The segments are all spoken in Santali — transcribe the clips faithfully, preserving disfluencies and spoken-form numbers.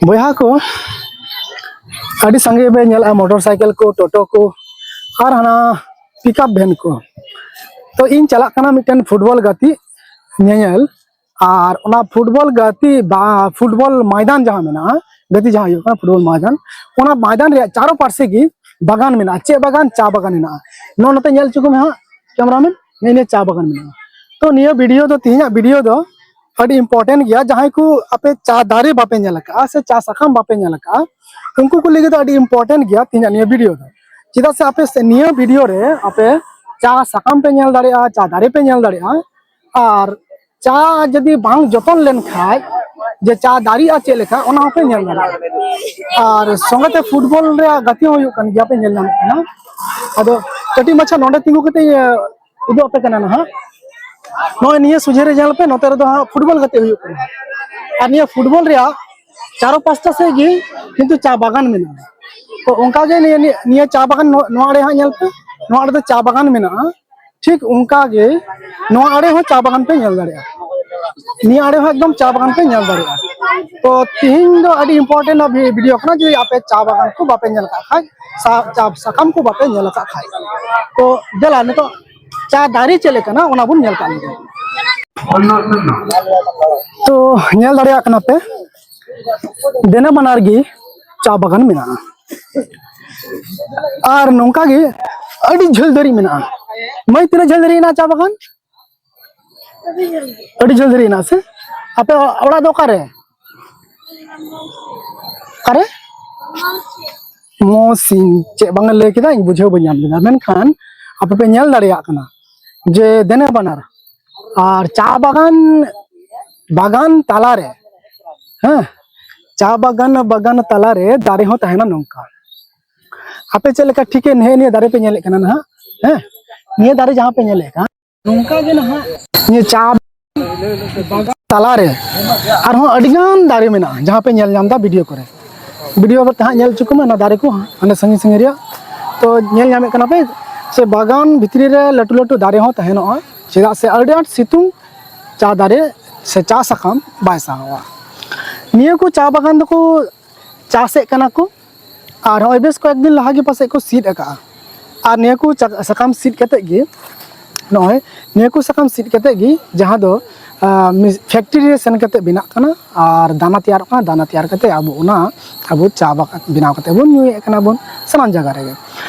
ᱵᱚᱭᱦᱟ ᱠᱚ, ᱟᱹᱰᱤ ᱥᱟᱸᱜᱮ ᱯᱮ ᱧᱮᱞᱮᱜᱼᱟ ᱢᱚᱴᱚᱨ ᱥᱟᱭᱠᱮᱞ ᱠᱚ, ᱴᱳᱴᱳ ᱠᱚ, ᱟᱨ ᱦᱟᱱᱟ ᱯᱤᱠᱟᱯ ᱵᱷᱮᱱ ᱠᱚ᱾ ᱛᱚ ᱤᱧ ᱪᱟᱞᱟᱜ ᱠᱟᱱᱟ ᱢᱤᱫᱴᱮᱱ ᱯᱷᱩᱴᱵᱚᱞ ᱜᱟᱛᱮᱜ ᱧᱮᱧᱮᱞ, ᱟᱨ ᱚᱱᱟ ᱯᱷᱩᱴᱵᱚᱞ ᱜᱟᱛᱮᱜ ᱵᱟ ᱯᱷᱩᱴᱵᱚᱞ ᱢᱚᱭᱫᱟᱱ ᱡᱟᱦᱟᱸ ᱢᱮᱱᱟᱜᱼᱟ, ᱜᱟᱛᱮᱜ ᱡᱟᱦᱟᱸ ᱦᱩᱭᱩᱜ ᱠᱟᱱᱟ ᱯᱷᱩᱴᱵᱚᱞ ᱢᱚᱭᱫᱟᱱ, ᱚᱱᱟ ᱢᱚᱭᱫᱟᱱ ᱨᱮᱭᱟᱜ ᱪᱟᱨᱚ ᱯᱟᱥᱮ ᱜᱮ ᱵᱟᱜᱟᱱ ᱢᱮᱱᱟᱜᱼᱟ᱾ ᱪᱮᱫ ᱵᱟᱜᱟᱱ? ᱪᱟ ᱵᱟᱜᱟᱱ ᱢᱮᱱᱟᱜᱼᱟ᱾ ᱱᱚᱜᱼᱚ ᱱᱚᱛᱮ ᱧᱮᱞ ᱦᱚᱪᱚ ᱠᱚᱢᱮ ᱦᱟᱸᱜ ᱠᱮᱢᱨᱟᱢᱮᱱ, ᱱᱤᱭᱟᱹ ᱪᱟ ᱵᱟᱜᱟᱱ ᱢᱮᱱᱟᱜᱼᱟ᱾ ᱛᱚ ᱱᱤᱭᱟᱹ ᱵᱷᱤᱰᱤᱭᱳ ᱫᱚ, ᱛᱮᱦᱮᱧᱟᱜ ᱵᱷᱤᱰᱤᱭᱳ ᱫᱚ ᱟᱹᱰᱤ ᱤᱢᱯᱚᱨᱴᱮᱱᱴ ᱜᱮᱭᱟ᱾ ᱡᱟᱦᱟᱸᱭ ᱠᱚ ᱟᱯᱮ ᱪᱟ ᱫᱟᱨᱮ ᱵᱟᱯᱮ ᱧᱮᱞ ᱟᱠᱟᱫᱼᱟ ᱥᱮ ᱪᱟ ᱥᱟᱠᱟᱢ ᱵᱟᱯᱮ ᱧᱮᱞ ᱟᱠᱟᱫᱼᱟ, ᱩᱱᱠᱩ ᱠᱚ ᱞᱟᱹᱜᱤᱫ ᱫᱚ ᱟᱹᱰᱤ ᱤᱢᱯᱚᱨᱴᱮᱱᱴ ᱜᱮᱭᱟ ᱛᱮᱦᱮᱧᱟᱜ ᱱᱤᱭᱟᱹ ᱵᱷᱤᱰᱤᱭᱳ ᱫᱚ᱾ ᱪᱮᱫᱟᱜ ᱥᱮ ᱟᱯᱮ ᱥᱮ ᱱᱤᱭᱟᱹ ᱵᱷᱤᱰᱤᱭᱳ ᱨᱮ ᱟᱯᱮ ᱪᱟ ᱥᱟᱠᱟᱢ ᱯᱮ ᱧᱮᱞ ᱫᱟᱲᱮᱭᱟᱜᱼᱟ, ᱪᱟ ᱫᱟᱨᱮ ᱯᱮ ᱧᱮᱞ ᱫᱟᱲᱮᱭᱟᱜᱼᱟ, ᱟᱨ ᱪᱟ ᱡᱩᱫᱤ ᱵᱟᱝ ᱡᱚᱛᱚᱱ ᱞᱮᱱᱠᱷᱟᱡ ᱡᱮ ᱪᱟ ᱫᱟᱨᱮᱜᱼᱟ ᱪᱮᱫ ᱞᱮᱠᱟ, ᱚᱱᱟ ᱦᱚᱸᱯᱮ ᱧᱮᱞ ᱫᱟᱲᱮᱭᱟᱜᱼᱟ᱾ ᱟᱨ ᱥᱚᱸᱜᱮ ᱛᱮ ᱯᱷᱩᱴᱵᱚᱞ ᱨᱮᱭᱟᱜ ᱜᱟᱛᱮ ᱦᱚᱸ ᱦᱩᱭᱩᱜ ᱠᱟᱱ ᱜᱮᱭᱟ, ᱯᱮ ᱧᱮᱞ ᱧᱟᱢᱚᱜ ᱠᱟᱱᱟ᱾ ᱟᱫᱚ ᱠᱟᱹᱴᱤᱡ ᱢᱟᱪᱷᱟ ᱱᱚᱰᱮ ᱛᱤᱸᱜᱩ ᱠᱟᱛᱮ ᱤᱧ ᱩᱫᱩᱜ ᱟᱯᱮ ᱠᱟᱱᱟ ᱱᱟᱦᱟᱜ᱾ ᱱᱚᱜᱼᱚᱭ ᱱᱤᱭᱟᱹ ᱥᱚᱡᱷᱮ ᱨᱮ ᱧᱮᱞ ᱯᱮ, ᱱᱚᱛᱮ ᱨᱮᱫᱚ ᱦᱟᱸᱜ ᱯᱷᱩᱴᱵᱚᱞ ᱜᱟᱛᱮ ᱦᱩᱭᱩᱜ ᱠᱟᱱᱟ᱾ ᱟᱨ ᱱᱤᱭᱟᱹ ᱯᱷᱩᱴᱵᱚᱞ ᱨᱮᱭᱟᱜ ᱪᱟᱨᱚ ᱯᱟᱥᱴᱟ ᱥᱮᱫ ᱜᱮ ᱠᱤᱱᱛᱩ ᱪᱟ ᱵᱟᱜᱟᱱ ᱢᱮᱱᱟᱜᱼᱟ᱾ ᱛᱚ ᱚᱱᱠᱟ ᱜᱮ ᱱᱤᱭᱟᱹ, ᱱᱤᱭᱟᱹ ᱪᱟ ᱵᱟᱜᱟᱱ ᱱᱚ-, ᱱᱚᱣᱟ ᱟᱲᱮ ᱦᱟᱸᱜ ᱧᱮᱞ ᱯᱮ, ᱱᱚᱣᱟ ᱟᱲᱮ ᱫᱚ ᱪᱟ ᱵᱟᱜᱟᱱ ᱢᱮᱱᱟᱜᱼᱟ᱾ ᱴᱷᱤᱠ ᱚᱱᱠᱟ ᱜᱮ ᱱᱚᱣᱟ ᱟᱲᱮ ᱦᱚᱸ ᱪᱟ ᱵᱟᱜᱟᱱ ᱯᱮ ᱧᱮᱞ ᱫᱟᱲᱮᱭᱟᱜᱼᱟ᱾ ᱱᱤᱭᱟᱹ ᱟᱲᱮ ᱦᱚᱸ ᱮᱠᱫᱚᱢ ᱪᱟ ᱵᱟᱜᱟᱱ ᱯᱮ ᱧᱮᱞ ᱫᱟᱲᱮᱭᱟᱜᱼᱟ᱾ ᱛᱚ ᱛᱤᱦᱤᱧ ᱫᱚ ᱟᱹᱰᱤ ᱤᱢᱯᱚᱨᱴᱮᱱᱴ ᱵᱷᱤ-, ᱵᱷᱤᱰᱤᱭᱳ ᱠᱟᱱᱟ᱾ ᱡᱩᱫᱤ ᱟᱯᱮ ᱪᱟ ᱵᱟᱜᱟᱱ ᱠᱚ ᱵᱟᱯᱮ ᱧᱮᱞ ᱟᱠᱟᱫ ᱠᱷᱟᱡ, ᱥᱟ-, ᱪᱟ ᱥᱟᱠᱟᱢ ᱠᱚ ᱵᱟᱯᱮ ᱧᱮᱞ ᱟᱠᱟᱫ ᱠᱷᱟᱡ, ᱛᱚ ᱫᱮᱞᱟ ᱱᱤᱛᱚᱜ ᱪᱟ ᱫᱟᱨᱮ ᱪᱮᱫ ᱞᱮᱠᱟᱱᱟ ᱚᱱᱟ ᱵᱚᱱ ᱧᱮᱞ ᱠᱟᱜ ᱞᱮᱜᱮ᱾ ᱛᱚ ᱧᱮᱞ ᱫᱟᱲᱮᱭᱟᱜ ᱠᱟᱱᱟ ᱯᱮ, ᱫᱮᱱᱮ ᱵᱟᱱᱟᱨ ᱜᱮ ᱪᱟ ᱵᱟᱜᱟᱱ ᱢᱮᱱᱟᱜᱼᱟ᱾ ᱟᱨ ᱱᱚᱝᱠᱟ ᱜᱮ ᱟᱹᱰᱤ ᱡᱷᱟᱹᱞ ᱫᱷᱟᱹᱨᱤᱡ ᱢᱮᱱᱟᱜᱼᱟ᱾ ᱢᱟᱹᱭ, ᱛᱤᱱᱟᱹᱜ ᱡᱷᱟᱹᱞ ᱫᱷᱟᱹᱨᱤᱡ ᱢᱮᱱᱟᱜᱼᱟ ᱪᱟ ᱵᱟᱜᱟᱱ? ᱟᱹᱰᱤ ᱡᱷᱟᱹᱞ ᱫᱷᱟᱹᱨᱤᱡ ᱢᱮᱱᱟᱜᱼᱟ ᱥᱮ? ᱟᱯᱮ ᱚᱲᱟᱜ ᱫᱚ ᱚᱠᱟᱨᱮ? ᱚᱠᱟᱨᱮ? ᱢᱚᱥᱤᱱ ᱪᱮᱫ ᱵᱟᱝ ᱮ ᱞᱟᱹᱭ ᱠᱮᱫᱟ, ᱤᱧ ᱵᱩᱡᱷᱟᱹᱣ ᱵᱟᱹᱧ ᱧᱟᱢ ᱞᱮᱫᱟ᱾ ᱢᱮᱱᱠᱷᱟᱱ ᱟᱯᱮ ᱯᱮ ᱧᱮᱞ ᱫᱟᱲᱮᱭᱟᱜ ᱠᱟᱱᱟ ᱡᱮ ᱫᱮᱱᱮ ᱵᱟᱱᱟᱨ ᱟᱨ ᱪᱟ ᱵᱟᱜᱟᱱ, ᱵᱟᱜᱟᱱ ᱛᱟᱞᱟᱨᱮ, ᱦᱮᱸ, ᱪᱟ ᱵᱟᱜᱟᱱ, ᱵᱟᱜᱟᱱ ᱛᱟᱞᱟᱨᱮ ᱫᱟᱨᱮ ᱦᱚᱸ ᱛᱟᱦᱮᱱᱟ ᱱᱚᱝᱠᱟ᱾ ᱟᱯᱮ ᱪᱮᱫ ᱞᱮᱠᱟ ᱴᱷᱤᱠ ᱱᱤᱭᱟᱹ, ᱱᱤᱭᱟᱹ ᱫᱟᱨᱮ ᱯᱮ ᱧᱮᱞᱮᱫ ᱠᱟᱱᱟ ᱱᱟᱦᱟᱜ, ᱦᱮᱸ, ᱱᱤᱭᱟᱹ ᱫᱟᱨᱮ ᱡᱟᱦᱟᱸ ᱯᱮ ᱧᱮᱞᱮᱫ ᱠᱟᱱ, ᱱᱚᱝᱠᱟ ᱜᱮ ᱱᱟᱦᱟᱜ ᱱᱤᱭᱟᱹ ᱪᱟ ᱵᱟᱜᱟᱱ ᱛᱟᱞᱟᱨᱮ ᱟᱨᱦᱚᱸ ᱟᱹᱰᱤᱜᱟᱱ ᱫᱟᱨᱮ ᱢᱮᱱᱟᱜᱼᱟ, ᱡᱟᱦᱟᱸ ᱯᱮ ᱧᱮᱞ ᱧᱟᱢ ᱮᱫᱟ ᱵᱷᱤᱰᱤᱭᱳ ᱠᱚᱨᱮ᱾ ᱵᱷᱤᱰᱤᱭᱳ ᱠᱚᱨᱮ ᱦᱟᱸᱜ ᱧᱮᱞ ᱦᱚᱪᱚ ᱠᱚᱢᱟ ᱚᱱᱟ ᱫᱟᱨᱮ ᱠᱚ ᱦᱟᱸᱰᱮ ᱥᱟᱺᱜᱤᱧ ᱥᱟᱺᱜᱤᱧ ᱨᱮᱭᱟᱜ᱾ ᱛᱚ ᱧᱮᱞ ᱧᱟᱢᱮᱫ ᱠᱟᱱᱟ ᱯᱮ ᱥᱮ ᱵᱟᱜᱟᱱ ᱵᱷᱤᱛᱨᱤ ᱨᱮ ᱞᱟᱹᱴᱩ ᱞᱟᱹᱴᱩ ᱫᱟᱨᱮ ᱦᱚᱸ ᱛᱟᱦᱮᱱᱚᱜᱼᱟ, ᱪᱮᱫᱟᱜ ᱥᱮ ᱟᱹᱰᱤ ᱟᱸᱴ ᱥᱤᱛᱩᱝ ᱪᱟ ᱫᱟᱨᱮ ᱥᱮ ᱪᱟ ᱥᱟᱠᱟᱢ ᱵᱟᱭ ᱥᱟᱦᱟᱣᱟ᱾ ᱱᱤᱭᱟᱹ ᱠᱚ ᱪᱟ ᱵᱟᱜᱟᱱ ᱫᱚᱠᱚ ᱪᱟᱥᱮᱫ ᱠᱟᱱᱟ ᱠᱚ, ᱟᱨ ᱱᱚᱜᱼᱚᱭ ᱵᱮᱥ ᱠᱚᱭᱮᱠ ᱫᱤᱱ ᱞᱟᱦᱟ ᱜᱮ ᱯᱟᱥᱮᱡ ᱠᱚ ᱥᱤᱫ ᱟᱠᱟᱜᱼᱟ᱾ ᱟᱨ ᱱᱤᱭᱟᱹ ᱠᱚ ᱪᱟ-, ᱥᱟᱠᱟᱢ ᱥᱤᱫ ᱠᱟᱛᱮᱫ ᱜᱮ, ᱱᱚᱜᱼᱚᱭ ᱱᱤᱭᱟᱹ ᱠᱚ ᱥᱟᱠᱟᱢ ᱥᱤᱫ ᱠᱟᱛᱮᱫ ᱜᱮ, ᱡᱟᱦᱟᱸ ᱫᱚ ᱯᱷᱮᱠᱴᱨᱤ ᱨᱮ ᱥᱮᱱ ᱠᱟᱛᱮᱫ ᱵᱮᱱᱟᱜ ᱠᱟᱱᱟ ᱟᱨ ᱫᱟᱱᱟ ᱛᱮᱭᱟᱨᱚᱜ ᱠᱟᱱᱟ᱾ ᱫᱟᱱᱟ ᱛᱮᱭᱟᱨ ᱠᱟᱛᱮᱫ ᱟᱵᱚ ᱚᱱᱟ ᱟᱵᱚ ᱪᱟ ᱵᱟᱜᱟᱱ ᱵᱮᱱᱟᱣ ᱠᱟᱛᱮᱫ ᱵᱚᱱ ᱧᱩᱭᱮᱫ ᱠᱟᱱᱟ ᱵᱚᱱ ᱥᱟᱱᱟᱢ ᱡᱟᱭᱜᱟ ᱨᱮᱜᱮ᱾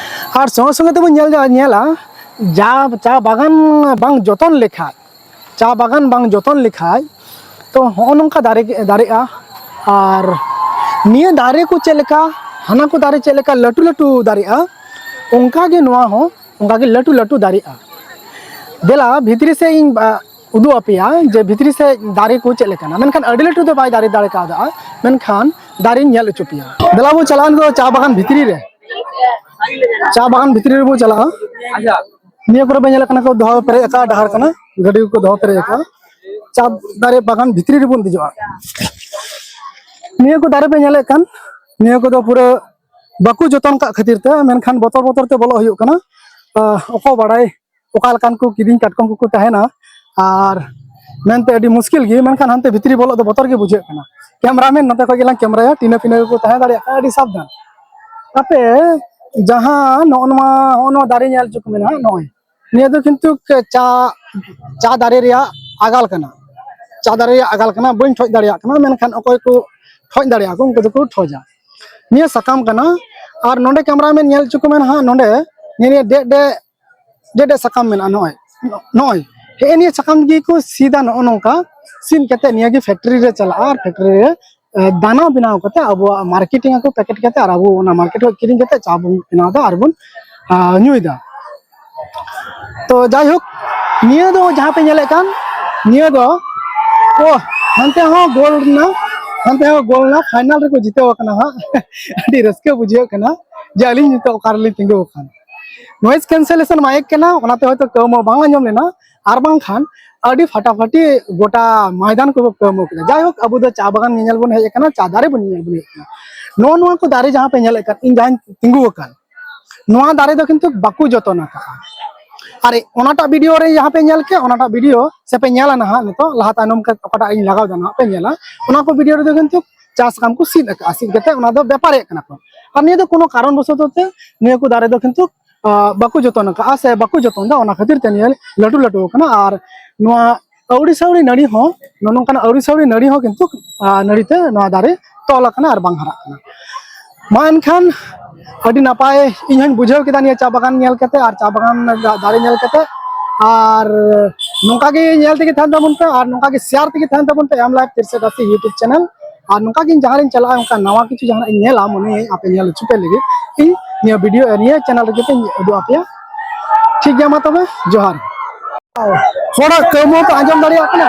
ᱟᱨ ᱥᱚᱸᱜᱮ ᱥᱚᱸᱜᱮ ᱛᱮᱵᱚᱱ ᱧᱮᱞ ᱧᱮᱞᱟ, ᱪᱟ ᱪᱟ ᱵᱟᱜᱟᱱ ᱵᱟᱝ ᱡᱚᱛᱚᱱ ᱞᱮᱠᱷᱟᱡ, ᱪᱟ ᱵᱟᱜᱟᱱ ᱵᱟᱝ ᱡᱚᱛᱚᱱ ᱞᱮᱠᱷᱟᱡ, ᱛᱚ ᱦᱚᱸᱜᱼᱚ ᱱᱚᱝᱠᱟ ᱫᱟᱨᱮ ᱫᱟᱨᱮᱜᱼᱟ᱾ ᱟᱨ ᱱᱤᱭᱟᱹ ᱫᱟᱨᱮ ᱠᱚ ᱪᱮᱫ ᱞᱮᱠᱟ, ᱦᱟᱱᱟ ᱠᱚ ᱫᱟᱨᱮ ᱪᱮᱫ ᱞᱮᱠᱟ ᱞᱟᱹᱴᱩ ᱞᱟᱹᱴᱩ ᱫᱟᱨᱮᱜᱼᱟ, ᱚᱱᱠᱟ ᱜᱮ ᱱᱚᱣᱟ ᱦᱚᱸ ᱚᱱᱠᱟ ᱜᱮ ᱞᱟᱹᱴᱩ ᱞᱟᱹᱴᱩ ᱫᱟᱨᱮᱜᱼᱟ᱾ ᱫᱮᱞᱟ ᱵᱷᱤᱛᱨᱤ ᱥᱮᱫ ᱤᱧ ᱩᱫᱩᱜ ᱟᱯᱮᱭᱟ ᱡᱮ ᱵᱷᱤᱛᱨᱤ ᱥᱮᱫ ᱫᱟᱨᱮ ᱠᱚ ᱪᱮᱫ ᱞᱮᱠᱟᱱᱟ᱾ ᱢᱮᱱᱠᱷᱟᱱ ᱟᱹᱰᱤ ᱞᱟᱹᱴᱩ ᱫᱚ ᱵᱟᱭ ᱫᱟᱨᱮ ᱫᱟᱲᱮ ᱠᱟᱣᱫᱟ, ᱢᱮᱱᱠᱷᱟᱱ ᱫᱟᱨᱮᱧ ᱧᱮᱞ ᱦᱚᱪᱚ ᱯᱮᱭᱟ᱾ ᱫᱮᱞᱟ ᱵᱚ ᱪᱟᱞᱟᱜᱼᱟ ᱱᱤᱛᱚᱜ ᱪᱟ ᱵᱟᱜᱟᱱ ᱵᱷᱤᱛᱨᱤ ᱨᱮ᱾ ᱪᱟ ᱵᱟᱜᱟᱱ ᱵᱷᱤᱛᱨᱤ ᱨᱮᱵᱚ ᱪᱟᱞᱟᱜᱼᱟ᱾ ᱱᱤᱭᱟᱹ ᱠᱚᱨᱮ ᱵᱮᱱ ᱧᱮᱞᱮᱫ ᱠᱟᱱᱟ ᱠᱚ ᱫᱚᱦᱚ ᱯᱮᱨᱮᱡ ᱟᱠᱟᱫ ᱰᱟᱦᱟᱨ ᱠᱟᱱᱟ, ᱜᱟᱹᱰᱤ ᱠᱚᱠᱚ ᱫᱚᱦᱚ ᱯᱮᱨᱮᱡ ᱟᱠᱟᱫ᱾ ᱪᱟ ᱫᱟᱨᱮ ᱵᱟᱜᱟᱱ ᱵᱷᱤᱛᱨᱤ ᱨᱮᱵᱚᱱ ᱫᱮᱡᱚᱜᱼᱟ᱾ ᱱᱤᱭᱟᱹ ᱠᱚ ᱫᱟᱨᱮ ᱯᱮ ᱧᱮᱞᱮᱫ ᱠᱟᱱ, ᱱᱤᱭᱟᱹ ᱠᱚᱫᱚ ᱯᱩᱨᱟᱹ ᱵᱟᱠᱚ ᱡᱚᱛᱚᱱ ᱠᱟᱜ ᱠᱷᱟᱹᱛᱤᱨ ᱛᱮ, ᱢᱮᱱᱠᱷᱟᱱ ᱵᱚᱛᱚᱨ ᱵᱚᱛᱚᱨ ᱛᱮ ᱵᱚᱞᱚᱜ ᱦᱩᱭᱩᱜ ᱠᱟᱱᱟ᱾ ᱟᱦ, ᱚᱠᱚᱭ ᱵᱟᱲᱟᱭ ᱚᱠᱟ ᱞᱮᱠᱟᱱ ᱠᱚ ᱠᱤᱫᱤᱧ ᱠᱟᱴᱠᱚᱢ ᱠᱚᱠᱚ ᱛᱟᱦᱮᱱᱟ, ᱟᱨ ᱢᱮᱱᱛᱮ ᱟᱹᱰᱤ ᱢᱩᱥᱠᱤᱞ ᱜᱮ, ᱢᱮᱱᱠᱷᱟᱱ ᱦᱟᱱᱛᱮ ᱵᱷᱤᱛᱨᱤ ᱵᱚᱞᱚᱜ ᱫᱚ ᱵᱚᱛᱚᱨ ᱜᱮ ᱵᱩᱡᱷᱟᱹᱜ ᱠᱟᱱᱟ᱾ ᱠᱮᱢᱨᱟᱢᱮᱱ ᱱᱚᱛᱮ ᱠᱷᱚᱱ ᱜᱮᱞᱟᱝ ᱠᱮᱢᱨᱟᱭᱟ, ᱴᱤᱱᱟᱹ ᱯᱷᱤᱱᱟᱹ ᱠᱚᱠᱚ ᱛᱟᱦᱮᱸ ᱫᱟᱲᱮᱭᱟᱜ ᱠᱷᱟᱱ ᱟᱹᱰᱤ ᱥᱟᱵᱫᱷᱟᱱ᱾ ᱟᱯᱮ ᱡᱟᱦᱟᱸ ᱱᱚᱜᱼᱚ ᱱᱚᱣᱟ, ᱱᱚᱜᱼᱚ ᱱᱚᱣᱟ ᱫᱟᱨᱮ ᱧᱮᱞ ᱦᱚᱪᱚ ᱠᱚ ᱢᱮᱱᱟᱜᱼᱟ, ᱱᱚᱜᱼᱚᱭ ᱱᱤᱭᱟᱹ ᱫᱚ ᱠᱤᱱᱛᱩ ᱪᱟ, ᱪᱟ ᱫᱟᱨᱮ ᱨᱮᱭᱟᱜ ᱟᱜᱟᱞ ᱠᱟᱱᱟ᱾ ᱪᱟ ᱫᱟᱨᱮ ᱨᱮᱭᱟᱜ ᱟᱜᱟᱞ ᱠᱟᱱᱟ, ᱵᱟᱹᱧ ᱴᱷᱚᱡ ᱫᱟᱲᱮᱭᱟᱜ ᱠᱟᱱᱟ, ᱢᱮᱱᱠᱷᱟᱱ ᱚᱠᱚᱭ ᱠᱚ ᱴᱷᱚᱡ ᱫᱟᱲᱮᱭᱟᱜᱼᱟ ᱠᱚ, ᱩᱱᱠᱩ ᱫᱚᱠᱚ ᱴᱷᱚᱡᱟ᱾ ᱱᱤᱭᱟᱹ ᱥᱟᱠᱟᱢ ᱠᱟᱱᱟ᱾ ᱟᱨ ᱱᱚᱰᱮ ᱠᱮᱢᱨᱟᱢᱮᱱ ᱧᱮᱞ ᱦᱚᱪᱚ ᱠᱚ ᱢᱮ ᱱᱟᱦᱟᱜ, ᱱᱚᱰᱮ ᱱᱤᱭᱟᱹ ᱱᱤᱭᱟᱹ ᱰᱮᱡ ᱰᱮᱡ ᱰᱮᱡ ᱰᱮᱡ ᱥᱟᱠᱟᱢ ᱢᱮᱱᱟᱜᱼᱟ᱾ ᱱᱚᱜᱼᱚᱭ, ᱱᱚᱜᱼᱚᱭ ᱦᱮᱸ, ᱱᱤᱭᱟᱹ ᱥᱟᱠᱟᱢ ᱜᱮᱠᱚ ᱥᱤᱫᱟ ᱱᱚᱜᱼᱚ ᱱᱚᱝᱠᱟ᱾ ᱥᱤᱫ ᱠᱟᱛᱮ ᱱᱤᱭᱟᱹ ᱜᱮ ᱯᱷᱮᱠᱴᱨᱤ ᱨᱮ ᱪᱟᱞᱟᱜᱼᱟ, ᱟᱨ ᱯᱷᱮᱠᱴᱨᱤ ᱨᱮ ᱮ, ᱫᱟᱱᱟ ᱵᱮᱱᱟᱣ ᱠᱟᱛᱮ ᱟᱵᱚᱣᱟᱜ ᱢᱟᱨᱠᱮᱴᱤᱝ ᱟᱠᱚ, ᱯᱮᱠᱮᱴ ᱠᱟᱛᱮ, ᱟᱨ ᱟᱵᱚ ᱚᱱᱟ ᱢᱟᱨᱠᱮᱴ ᱠᱷᱚᱱ ᱠᱤᱨᱤᱧ ᱠᱟᱛᱮ ᱪᱟ ᱵᱚᱱ ᱵᱮᱱᱟᱣ ᱮᱫᱟ ᱟᱨ ᱵᱚᱱ, ᱟ, ᱧᱩᱭᱮᱫᱟ᱾ ᱛᱚ ᱡᱟᱭᱦᱳᱠ, ᱱᱤᱭᱟᱹ ᱫᱚ ᱡᱟᱦᱟᱸ ᱯᱮ ᱧᱮᱞᱮᱫ ᱠᱟᱱ, ᱱᱤᱭᱟᱹ ᱫᱚ, ᱳ, ᱦᱟᱱᱛᱮ ᱦᱚᱸ ᱜᱳᱞ ᱮᱱᱟ, ᱦᱟᱱᱛᱮ ᱦᱚᱸ ᱜᱳᱞ ᱮᱱᱟ, ᱯᱷᱟᱭᱱᱟᱞ ᱨᱮᱠᱚ ᱡᱤᱛᱟᱹᱣ ᱟᱠᱟᱱᱟ ᱦᱟᱸᱜ᱾ ᱟᱹᱰᱤ ᱨᱟᱹᱥᱠᱟᱹ ᱵᱩᱡᱷᱟᱹᱜ ᱠᱟᱱᱟ ᱡᱮ ᱟᱹᱞᱤᱧ ᱱᱤᱛᱚᱜ ᱚᱠᱟ ᱨᱮᱞᱤᱧ ᱛᱤᱸᱜᱩ ᱟᱠᱟᱱ᱾ ᱱᱚᱭᱮᱡᱽ ᱠᱮᱱᱥᱮᱞᱮᱥᱚᱱ ᱢᱟᱭᱮᱠ ᱠᱟᱱᱟ, ᱚᱱᱟᱛᱮ ᱦᱚᱭᱛᱳ ᱠᱟᱹᱣ ᱢᱟ ᱵᱟᱝ ᱟᱸᱡᱚᱢ ᱞᱮᱱᱟ, ᱟᱨ ᱵᱟᱝᱠᱷᱟᱱ ᱟᱹᱰᱤ ᱯᱷᱟᱴᱟᱯᱷᱟᱴᱤ ᱜᱚᱴᱟ ᱢᱚᱭᱫᱟᱱ ᱠᱚ ᱠᱟᱹᱣ ᱢᱟ ᱠᱟᱱᱟ᱾ ᱡᱟᱭᱦᱳᱠ, ᱟᱵᱚ ᱫᱚ ᱪᱟ ᱵᱟᱜᱟᱱ ᱧᱮᱧᱮᱞ ᱵᱚᱱ ᱦᱮᱡ ᱟᱠᱟᱱᱟ, ᱪᱟ ᱫᱟᱨᱮ ᱵᱚᱱ ᱧᱮᱧᱮᱞ ᱵᱚᱱ ᱦᱮᱡ ᱟᱠᱟᱱᱟ᱾ ᱱᱚᱜᱼᱚ ᱱᱚᱣᱟ ᱠᱚ ᱫᱟᱨᱮ ᱡᱟᱦᱟᱸ ᱯᱮ ᱧᱮᱞᱮᱫ ᱠᱟᱱ, ᱤᱧ ᱡᱟᱦᱟᱸᱧ ᱛᱤᱸᱜᱩ ᱟᱠᱟᱱ, ᱱᱚᱣᱟ ᱫᱟᱨᱮ ᱫᱚ ᱠᱤᱱᱛᱩ ᱵᱟᱠᱚ ᱡᱚᱛᱚᱱ ᱟᱠᱟᱫᱼᱟ᱾ ᱟᱨ ᱚᱱᱟᱴᱟᱜ ᱵᱷᱤᱰᱤᱭᱳ ᱨᱮ ᱡᱟᱦᱟᱸ ᱯᱮ ᱧᱮᱞ ᱠᱮᱫ, ᱚᱱᱟᱴᱟᱜ ᱵᱷᱤᱰᱤᱭᱳ ᱥᱮ ᱯᱮ ᱧᱮᱞᱟ ᱱᱟᱦᱟᱜ, ᱱᱤᱛᱚᱜ ᱞᱟᱦᱟ ᱛᱟᱭᱱᱚᱢ ᱠᱟᱛᱮ ᱚᱠᱟᱴᱟᱜ ᱤᱧ ᱞᱟᱜᱟᱣ ᱮᱫᱟ ᱱᱟᱦᱟᱜ ᱯᱮ ᱧᱮᱞᱟ, ᱚᱱᱟ ᱠᱚ ᱵᱷᱤᱰᱤᱭᱳ ᱨᱮᱫᱚ ᱠᱤᱱᱛᱩ ᱪᱟᱥ ᱠᱟᱢ ᱠᱚ ᱥᱤᱫ ᱟᱠᱟᱫᱼᱟ, ᱥᱤᱫ ᱠᱟᱛᱮ ᱚᱱᱟ ᱫᱚ ᱵᱮᱯᱟᱨᱮᱫ ᱠᱟᱱᱟ ᱠᱚ᱾ ᱟᱨ ᱱᱤᱭᱟᱹ ᱫᱚ ᱠᱳᱱᱳ ᱠᱟᱨᱚᱱ ᱵᱚᱥᱚᱛᱚ ᱛᱮ ᱱᱤᱭᱟᱹ ᱠᱚ ᱫᱟᱨᱮ ᱫᱚ ᱠᱤᱱᱛᱩ, ᱟᱸ, ᱵᱟᱠᱚ ᱡᱚᱛᱚᱱ ᱟᱠᱟᱫᱼᱟ ᱥᱮ ᱵᱟᱠᱚ ᱡᱚᱛᱚᱱ ᱮᱫᱟ, ᱚᱱᱟ ᱠᱷᱟᱹᱛᱤᱨ ᱛᱮ ᱱᱤᱭᱟᱹ ᱞᱟᱹᱴᱩ ᱞᱟᱹᱴᱩ ᱟᱠᱟᱱᱟ᱾ ᱟᱨ ᱱᱚᱣᱟ ᱟᱹᱣᱲᱤ ᱥᱟᱹᱣᱲᱤ ᱱᱟᱹᱲᱤ ᱦᱚᱸ, ᱱᱚᱜᱼᱚ ᱱᱚᱝᱠᱟᱱᱟᱜ ᱟᱹᱣᱲᱤ ᱥᱟᱹᱣᱲᱤ ᱱᱟᱹᱲᱤ ᱦᱚᱸ ᱠᱤᱱᱛᱩ, ᱟᱸ, ᱱᱟᱹᱲᱤ ᱛᱮ ᱱᱚᱣᱟ ᱫᱟᱨᱮ ᱛᱚᱞ ᱟᱠᱟᱱᱟ ᱟᱨ ᱵᱟᱝ ᱦᱟᱨᱟᱜ ᱠᱟᱱᱟ᱾ ᱢᱟ ᱮᱱᱠᱷᱟᱱ ᱟᱹᱰᱤ ᱱᱟᱯᱟᱭ ᱤᱧ ᱦᱚᱸᱧ ᱵᱩᱡᱷᱟᱹᱣ ᱠᱮᱫᱟ ᱱᱤᱭᱟᱹ ᱪᱟ ᱵᱟᱜᱟᱱ ᱧᱮᱞ ᱠᱟᱛᱮ ᱟᱨ ᱪᱟ ᱵᱟᱜᱟᱱ ᱫᱟ-, ᱫᱟᱨᱮ ᱧᱮᱞ ᱠᱟᱛᱮ᱾ ᱟᱨ ᱱᱚᱝᱠᱟ ᱜᱮ ᱧᱮᱞ ᱛᱮᱜᱮ ᱛᱟᱦᱮᱱ ᱛᱟᱵᱚᱱ ᱯᱮ ᱟᱨ ᱱᱚᱝᱠᱟ ᱜᱮ ᱥᱮᱭᱟᱨ ᱛᱮᱜᱮ ᱛᱟᱦᱮᱱ ᱛᱟᱵᱚᱱ ᱯᱮ ᱮᱢ ᱞᱟᱭᱤᱵᱷ ᱛᱤᱨᱥᱮ ᱮᱠᱟᱥᱤ YouTube ᱪᱮᱱᱮᱞ᱾ ᱟᱨ ᱱᱚᱝᱠᱟ ᱜᱮ ᱤᱧ ᱡᱟᱦᱟᱸ ᱨᱤᱧ ᱪᱟᱞᱟᱜᱼᱟ, ᱚᱱᱠᱟ ᱱᱟᱣᱟ ᱠᱤᱪᱷᱩ ᱡᱟᱦᱟᱱᱟᱜ ᱤᱧ ᱧᱮᱞᱟ, ᱢᱚᱱᱮᱭᱟᱹᱧ ᱟᱯᱮ ᱧᱮᱞ ᱦᱚᱪᱚ ᱯᱮ ᱞᱟᱹᱜᱤᱫ ᱤᱧ ᱱᱤᱭᱟᱹ ᱵᱷᱤᱰᱤᱭᱳ, ᱱᱤᱭᱟᱹ ᱪᱮᱱᱮᱞ ᱨᱮᱜᱮ ᱯᱮ ᱩᱫᱩᱜ ᱟᱯᱮᱭᱟ᱾ ᱴᱷᱤᱠ ᱜᱮᱭᱟ, ᱢᱟ ᱛᱚᱵᱮ ᱡᱚᱦᱟᱨ᱾ ᱦᱚᱲᱟᱜ ᱠᱟᱹᱣᱢᱟᱹᱣ ᱯᱮ ᱟᱸᱡᱚᱢ ᱫᱟᱲᱮᱭᱟᱜ ᱠᱟᱱᱟ,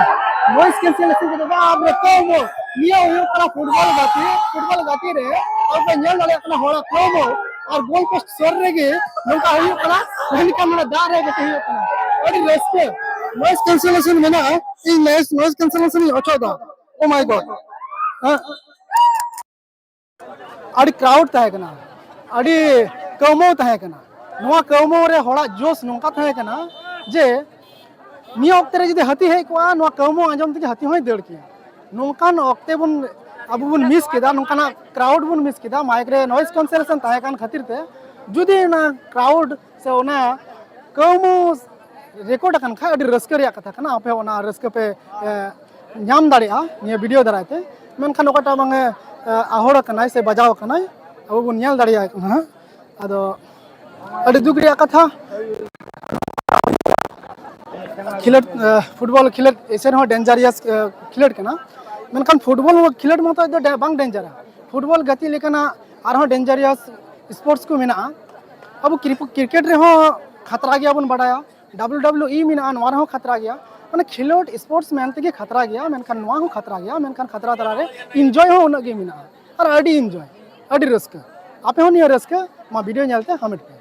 noise cancellation ᱠᱚᱫᱚ ᱵᱟᱯ ᱨᱮ ᱠᱟᱹᱣᱢᱟᱹᱣ᱾ ᱱᱤᱭᱟᱹ ᱦᱩᱭᱩᱜ ᱠᱟᱱᱟ ᱯᱷᱩᱴᱵᱚᱞ ᱜᱟᱛᱮ, ᱯᱷᱩᱴᱵᱚᱞ ᱜᱟᱛᱮ ᱨᱮ ᱟᱵᱚ ᱯᱮ ᱧᱮᱞ ᱫᱟᱲᱮᱭᱟᱜ ᱠᱟᱱᱟ ᱦᱚᱲᱟᱜ ᱠᱟᱹᱣᱢᱟᱹᱣ, ᱟᱨ ᱜᱳᱞ ᱯᱳᱥᱴ ᱥᱩᱨ ᱨᱮᱜᱮ ᱱᱚᱝᱠᱟ ᱦᱩᱭᱩᱜ ᱠᱟᱱᱟ, ᱢᱮᱱᱠᱷᱟᱱ ᱱᱚᱰᱮ ᱫᱟᱜ ᱨᱮ ᱜᱟᱛᱮ ᱦᱩᱭᱩᱜ ᱠᱟᱱᱟ᱾ ᱟᱹᱰᱤ ᱨᱟᱹᱥᱠᱟᱹ, noise cancellation ᱢᱮᱱᱟᱜᱼᱟ, ᱤᱧ noise, noise cancellation ᱤᱧ ᱚᱪᱚᱜ ᱮᱫᱟ᱾ Oh my God. ᱦᱮᱸ? ᱟᱹᱰᱤ crowd ᱛᱟᱦᱮᱸ ᱠᱟᱱᱟ, ᱟᱹᱰᱤ ᱠᱟᱹᱣᱢᱟᱹᱣ ᱛᱟᱦᱮᱸ ᱠᱟᱱᱟ᱾ ᱱᱚᱣᱟ ᱠᱟᱹᱣᱢᱟᱹᱣ ᱨᱮ ᱦᱚᱲᱟᱜ ᱡᱳᱥ ᱱᱚᱝᱠᱟ ᱛᱟᱦᱮᱸ ᱠᱟᱱᱟ ᱡᱮ ᱱᱤᱭᱟᱹ ᱚᱠᱛᱮ ᱨᱮ ᱡᱩᱫᱤ ᱦᱟᱹᱛᱤ ᱦᱮᱡ ᱠᱚᱜᱼᱟ, ᱱᱚᱣᱟ ᱠᱟᱹᱣᱢᱟᱹᱣ ᱟᱸᱡᱚᱢ ᱛᱮᱜᱮ ᱦᱟᱹᱛᱤ ᱦᱚᱸᱭ ᱫᱟᱹᱲ ᱠᱮᱭᱟ᱾ ᱱᱚᱝᱠᱟᱱ ᱚᱠᱛᱮ ᱵᱚᱱ, ᱟᱵᱚ ᱵᱚᱱ miss ᱠᱮᱫᱟ, ᱱᱚᱝᱠᱟᱱᱟᱜ crowd ᱵᱚᱱ miss ᱠᱮᱫᱟ᱾ ᱢᱟᱭᱤᱠ ᱨᱮ noise cancellation ᱛᱟᱦᱮᱸ ᱠᱟᱱ ᱠᱷᱟᱹᱛᱤᱨ ᱛᱮ ᱡᱩᱫᱤ ᱚᱱᱟ crowd ᱥᱮ ᱚᱱᱟ ᱠᱟᱹᱣᱢᱟᱹᱣ record ᱟᱠᱟᱱ ᱠᱷᱟᱡ ᱟᱹᱰᱤ ᱨᱟᱹᱥᱠᱟᱹ ᱨᱮᱭᱟᱜ ᱠᱟᱛᱷᱟ ᱠᱟᱱᱟ, ᱟᱯᱮ ᱚᱱᱟ ᱨᱟᱹᱥᱠᱟᱹ ᱯᱮ, ᱮ, ᱧᱟᱢ ᱫᱟᱲᱮᱭᱟᱜᱼᱟ ᱱᱤᱭᱟᱹ ᱵᱷᱤᱰᱤᱭᱳ ᱫᱟᱨᱟᱭ ᱛᱮ᱾ ᱢᱮᱱᱠᱷᱟᱱ ᱚᱠᱟᱴᱟᱜ ᱵᱟᱝ ᱮ, ᱮ, ᱟᱦᱚᱲ ᱟᱠᱟᱱᱟᱭ ᱥᱮ ᱵᱟᱡᱟᱣ ᱟᱠᱟᱱᱟᱭ, ᱟᱵᱚ ᱵᱚᱱ ᱧᱮᱞ ᱫᱟᱲᱮᱭᱟᱭ ᱠᱟᱱᱟ ᱦᱟᱸᱜ᱾ ᱟᱫᱚ ᱟᱹᱰᱤ ᱫᱩᱠ ᱨᱮᱭᱟᱜ ᱠᱟᱛᱷᱟ, ᱠᱷᱮᱞᱳᱰ, ᱮ, ᱯᱷᱩᱴᱵᱚᱞ ᱠᱷᱮᱞᱳᱰ ᱮᱥᱮ ᱨᱮᱦᱚᱸ dangerous, ᱮ, ᱠᱷᱮᱞᱳᱰ ᱠᱟᱱᱟ, ᱢᱮᱱᱠᱷᱟᱱ ᱯᱷᱩᱴᱵᱚᱞ ᱠᱷᱮᱞᱳᱰ ᱢᱚᱛᱚ ᱫᱚ ᱰᱮ-, ᱵᱟᱝ dangerous᱾ ᱯᱷᱩᱴᱵᱚᱞ ᱜᱟᱛᱮ ᱞᱮᱠᱟᱱᱟᱜ ᱟᱨᱦᱚᱸ dangerous sports ᱠᱚ ᱢᱮᱱᱟᱜᱼᱟ᱾ ᱟᱵᱚ ᱠᱨᱤᱯ-, ᱠᱨᱤᱠᱮᱴ ᱨᱮᱦᱚᱸ ᱠᱷᱟᱛᱨᱟ ᱜᱮᱭᱟ ᱵᱚᱱ ᱵᱟᱰᱟᱭᱟ, W W E ᱢᱮᱱᱟᱜᱼᱟ, ᱱᱚᱣᱟ ᱨᱮᱦᱚᱸ ᱠᱷᱟᱛᱨᱟ ᱜᱮᱭᱟ᱾ ᱢᱟᱱᱮ ᱠᱷᱮᱞᱳᱰ sports ᱢᱮᱱ ᱛᱮᱜᱮ ᱠᱷᱟᱛᱨᱟ ᱜᱮᱭᱟ, ᱢᱮᱱᱠᱷᱟᱱ ᱱᱚᱣᱟ ᱦᱚᱸ ᱠᱷᱟᱛᱨᱟ ᱜᱮᱭᱟ, ᱢᱮᱱᱠᱷᱟᱱ ᱠᱷᱟᱛᱨᱟ ᱛᱟᱞᱟ ᱨᱮ enjoy ᱦᱚᱸ ᱩᱱᱟᱹᱜ ᱜᱮ ᱢᱮᱱᱟᱜᱼᱟ᱾ ᱟᱨ ᱟᱹᱰᱤ enjoy, ᱟᱹᱰᱤ ᱨᱟᱹᱥᱠᱟᱹ᱾ ᱟᱯᱮ ᱦᱚᱸ ᱱᱤᱭᱟᱹ ᱨᱟᱹᱥᱠᱟᱹ ᱢᱟ ᱵᱷᱤᱰᱤᱭᱳ ᱧᱮᱞ ᱛᱮ ᱦᱟᱢᱮᱴ ᱯᱮ᱾